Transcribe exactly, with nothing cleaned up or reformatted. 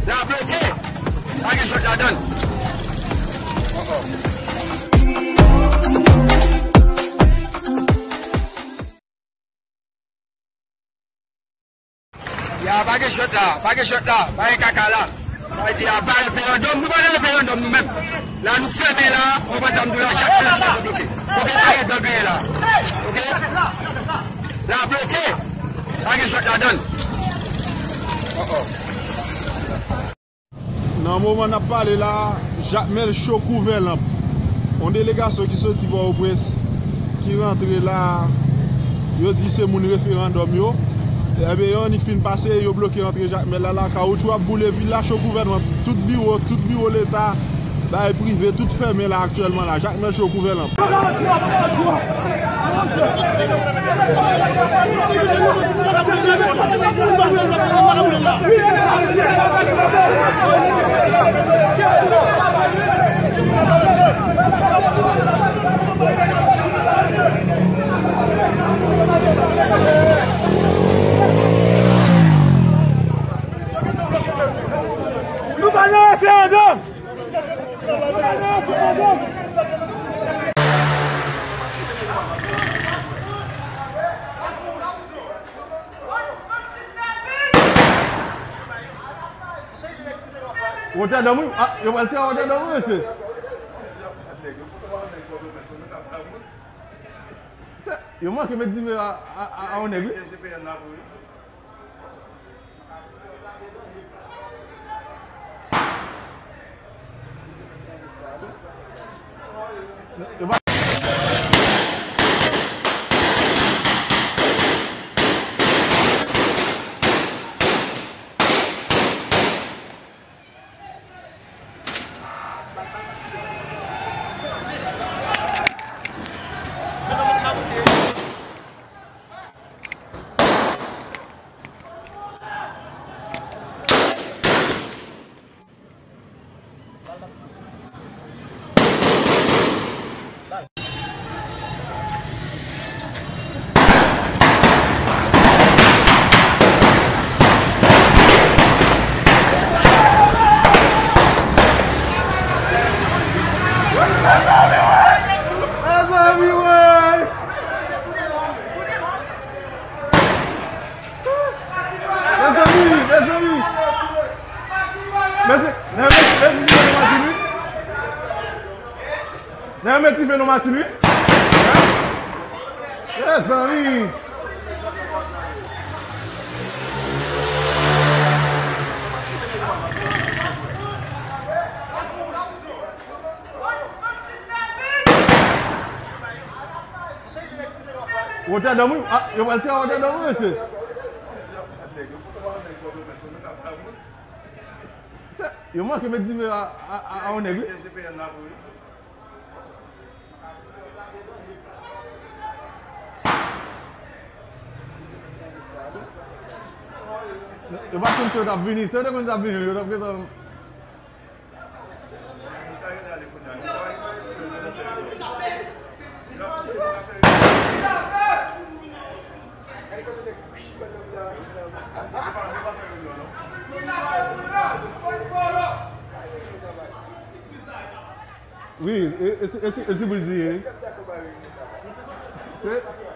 La bloke. Pa gen jwèt ladan l. Oh, oh. Ya, pa gen jwèt la, pa gen jwèt la, pa gen kaka la. Sa vle di, a pa referandòm, nou pa nan referandòm nou menm. La, nou fèmen la, ou konprann sa m di w la, chak moun sipoze bloke. Kote pa gen dòt genyen la. Oke? La bloke. Pa gen jwèt ladan l. Oh, oh. Nan moman n ap pale la, Jakmèl cho kou vè lanp. Yon delegasyon ki soti Pòtoprens, ki rantre la, yo di se moun referandòm yo. Ebyen, yo annik fin pase, yo bloke rantre Jakmèl la, la, kawoutchou ap boule vil la, cho kou vè lanp. Tout biwo, tout biwo Leta, bay prive, tout fèmen la aktyèlman la. Jakmèl cho kou vè lanp. Nou pa nan referandòm! Wotèdòm wi, a, yo pral tire a Wotèdòm wi, mesye. Se, yo manke met dife a, a, a, a yon nèg wi. Mezanmi, mezanmi. Mezanmi, mezanmi, mezanmi, mezanmi. Nèg yo met dife nan machin wi. Mezanmi. Wotèdòm wi. A, yo pral tire a Wotèdòm wi, mesye. Se, yo manke met dife a, a, a, a yon nèg wi. Yo pa t konn si yo t ap vini. Si yo te konn yo t ap vini, yo t ap gentan. Wi, e, e, e, e, e, e, e, e, se,